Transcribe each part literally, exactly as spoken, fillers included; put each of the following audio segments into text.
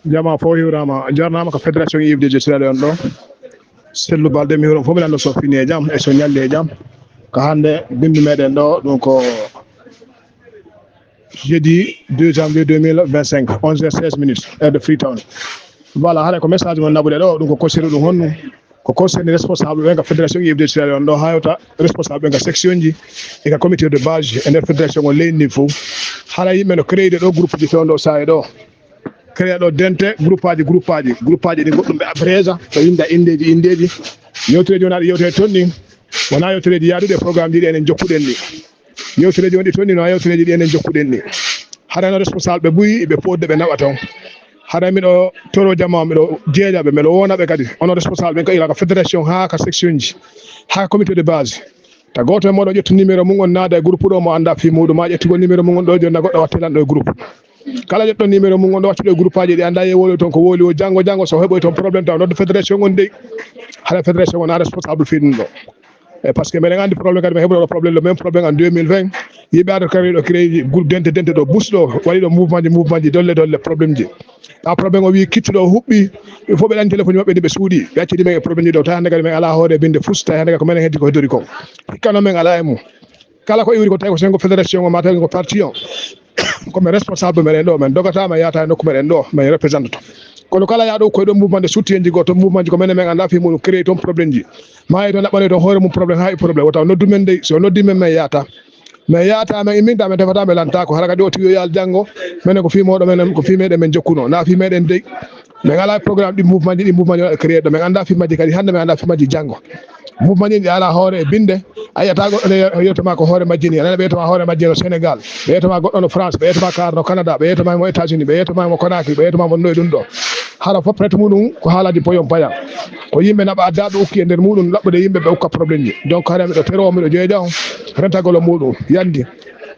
Jama fof hiwrama, jarnama ko fédération I F D J Sierra Leone ɗo. Sellu Balde, mi hiwrama fof, mi lanndo so fini e jam e so ñalli e jam. Ko hannde binndi meɗen ɗo, ɗum ko jeudi deux janvier deux mille vingt-cinq, onze heures seize minutes, heure de Freetown. Voilà, haɗa ko message mon naɓude ɗo, ɗum ko kosiri ɗum honno? Ko concerne responsable ɓen ka fédération I F D Sierra Leone ɗo, haa yewta responsable ɓen ka section ji e ka comité de base e nder fédération on leydi ndi fof. Hara yimɓe no créé ɗo groupe ji fewndo saa'i ɗo. Créé ɗo dente groupe aji, groupe aji, groupe aji ɗi goɗɗum ɓe à présent ɓe winda indeji, indeji. Yewtere joni aɗa yewtere ton ɗin. Wona yewtereji yaaduɗi e programme ji ɗi enen jokkuɗen ɗi. Yewtereji wonɗi toon ɗi, no yewtereji ɗi enen jokkuɗen ɗi. Haɗa no responsable ɓe buy, ɓe poodde ɓe naɓa toon. Haɗa miɗo toro jama, miɗo jeejaɓe, miɗo wonaɓe kadi. Onon responsable ɓen ka ila ka fédération haa ka section ji, haa ka comité de base. Ta gooto e mooɗon ƴettu numéro mum on, naada e groupe ɗo mo annda fii muɗum, ma ƴettugol numéro mum on ɗo, jonna goɗɗo watte lan ɗo e groupe. Kala ƴettuɗo numéro mum on ɗo, wattuɗo e groupe aji ɗi annda e woloy toon ko woli o, janngo, janngo so heɓoy toon problème taw nodde fédération on dey. Haɗa fédération on a responsable fii ɗum ɗo. E parce que meɗen anndi problème kadi, mi heɓuɗo ɗo problème, le même problème en deux mille vingt. Yimɓe aɗa créé ɗo, créé groupe dente, dente ɗo, bus ɗo, waɗi ɗo mouvement ji, mouvement ji, dolle, dolle, problème ji. Taw problème o wi kittuɗo o huɓɓi, ɓe fof ɓe ɗan téléphone maɓɓe ni ɓe suuɗi, ɓe accidi men e problème ji ɗo, tawi hannde kadi men ala hoore binde fus, tawi hannde kadi ko menen heddi ko heddori kon. Hikkano men ala e mum. Kala ko iwri ko tawi ko sengo fédération o, ma tawi ko parti o. Ko men responsable meɗen ɗo, men dogata, men yahata e nokku meɗen ɗo, men représente to. Kono kala yahɗo koye ɗo mouvement de soutien ji goo, to mouvement ji ko menen men annda fii muɗum, créé toon problème ji. Ma e toon naɓɓanoy toon hoore mum problème, haa e problème, wota o noddu men dey, so o noddi men, men yahata. Men yahata, men imminta, men tefata, men lanta ko. Hara kadi o tigi yo yaal janngo, menen ko fii moɗo, menen ko fii meɗen men jokkuno, na fii meɗen dey. Men ala programme ɗi mouvement ji, ɗi mouvement ji waɗa créé ɗo. Men annda fii majji kadi, hannde men annda fii majji janngo. Mouvement ji ɗi ala hoore e binde, a yiyata goɗɗo ne yewtoma ko hoore majji ni. A nana ɓe yewtoma hoore majji no Sénégal, ɓe yewtoma goɗɗo no France, ɓe yewtoma kar no Canada, ɓe yewtoma mo États-Unis, ɓe yewtoma mo Conakry, ɓe yewtoma mo noy ɗum ɗo. Hara fof prête muɗum ko haalaji poyon payan. Ko yimɓe naɓa adda ɓe ukki e nder muɗum, laɓɓude yimɓe ɓe ukka problème ji. Donc hara miɗo tero, miɗo jeeja on, rentagol o muɗum, yandi.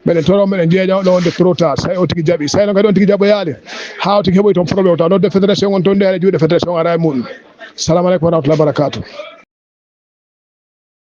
Meɗen toro, meɗen jeeja on ɗo wonde trop tard. Say o tigi jaɓi. Say no kadi on tigi jaɓoyaali. Haa o tigi heɓoy toon problème o taw nodde fédération on toon nde haɗa juuɗe fédération ara e muɗum. Salamu aleykum wa rahmatullahi wa barakatuh.